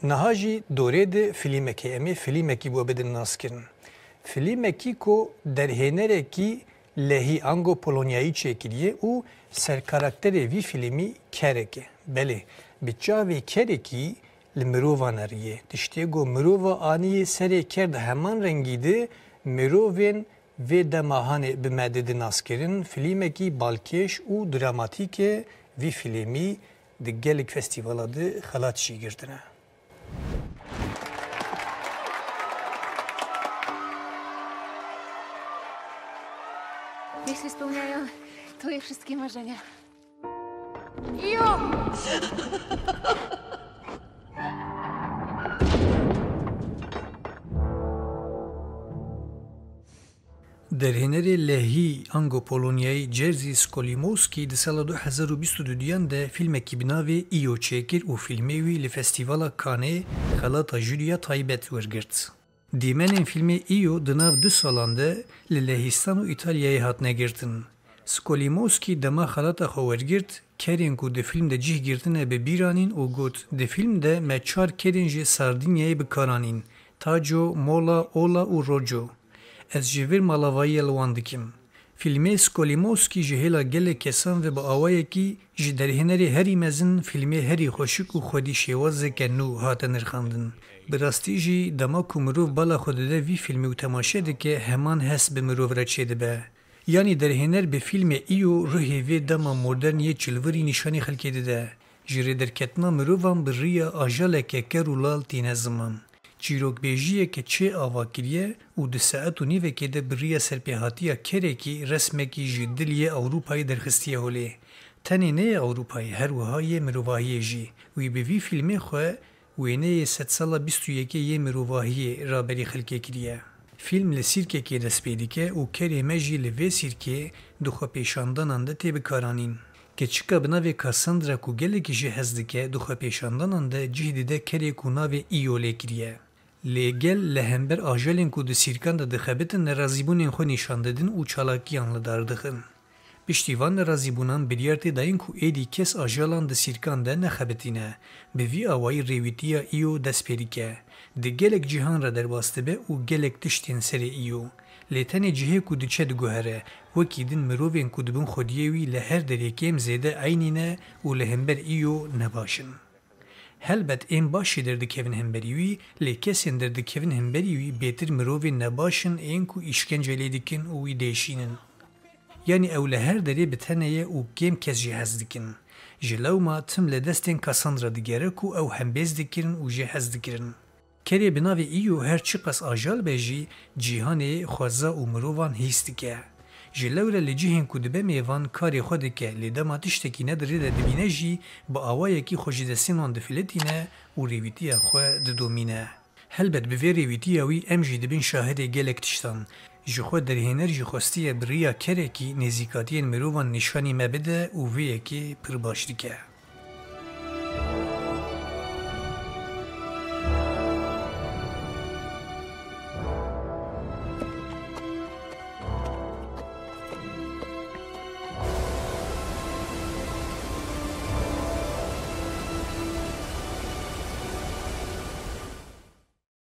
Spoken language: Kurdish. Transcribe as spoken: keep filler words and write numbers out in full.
Niha jî dorê di filîmekê em ê filîmekî bo bidin naskirin. Filîmekî ku derhênerekî lehî ango polonyayî çêkiriye û serkarakterê vî filîmî kerek e. Belê, bi çavê kerekî li mirovan eriyê. Tiştê ku mirova aniyê serê ker di heman rengî di mirovên vê dema hanê bi me didi naskirin, filîmekî balkêş û dramatîk e. Vî filîmî di gelek festîvala di xelat jî girtine. Niech się spełniają twoje wszystkie marzenia. Jo! Derhênerê lehî ango polonyayî Jerzy Skolimowski di sala du hezar û bîst û duduyan de fîlmekî bi navê Io çêkir û fîlmê wî li Festîvala Canê xelata jûriya taybet wergirt. Dîmenên fîlmê Io di nav du salan de li Lehîstan û Îtalyayê hatine girtin. Skolimowski dema xelata xwe wergirt, kerên ku di fîlm de cih girtine bi bîr anîn û got, Di fîlm de me çar kerên ji Sardînyayê bi kar anîn, Taco, Mola, Ola û Roco. Ez ji vir malavayî li wan dikim. Fîlmê Skolimowski ji hêla gelek kesan ve bi awayekî ji derhênerê herî mezin, fîlmê herî xweşik û xwedî şêwazeke nû hate nirxandin. Bi rastî jî dema ku mirov bala xwe dide vî fîlmê û temaşe dike, heman hest bi mirov re çêdibe. Yanî derhêner bi fîlmê Io ruhê vê dema modern yê çilvirî nîşanî xelkê dide. Ji rêderketina mirovan bi riya ajaleke ker û lal tîne ziman. Çîrokbêjiyeke çê ava kiriye û di saet û nîvekê de bi riya serpêhatiya kerekî resmekî ji dil yê Ewropayê derxistiye holê. Tenê ne yê Ewropayê, her wiha yê mirovahiyê jî. Wî bi vî fîlmê xwe wêneyê sedsala bîst û yekê yê mirovahiyê raberî xelkê kiriye. Fîlm li sîrkekê dest pê dike û kerê me jî li vê sîrkê di xwepêşandanan de tê bikaranîn. Keçika bi navê Cassandra ku gelekî jê hez dike, di xwepêşandanan de cih dide kerê ku navê Io lê kiriye. Lê gel li hember ajalên ku di sîrkan de dixebitin nerazîbûnên xwe nîşan didin û çalakiyan li dar dixin. Piştî van nerazîbûnan biryar tê dayîn ku êdî kes ajalan di sîrkan de nexebitîne. Bi vî awayî rêwîtiya Io dest pê dike. Di gelek cîhan re derbas dibe û gelek tişt tên serê Io. Lê tenê cihê ku diçe diguhere, wekî din mirovên ku dibin xwediyê wî li her derê kêm zêde eynî ne û li hember Io nebaş in. Helbet ên baş jî derdikevin hemberî wî, lê kesên derdikevin hemberî wî bêtir mirovên nebaş in ên ku îşkence lê dikin û wî diêşînin. Yanî ew li her derê bi tenê ye û kêm kes jê hez dikin. Ji lewma tim li destên Cassandra digere ku ew hembêz dikirin û jê hez dikirin. Kerê bi navê Io her çiqas ajal be jî, cîhanê, xweza û mirovan hîs dike. Ji lewre li cihên ku dibe mêvan karê xwe dike, lê dema tiştekî ne di rê de dibîne jî, bi awayekî xwe ji destên wan difilitîne û rêwîtiya xwe didomîne. Helbet bi vê rêwîtiya wî em jî dibin şahidê gelek tiştan. Ji xwe derhêner jî xwestiye bi riya kerekî nêzîkatiyên mirovan nîşanî me bide û vê yekê pir baş dike.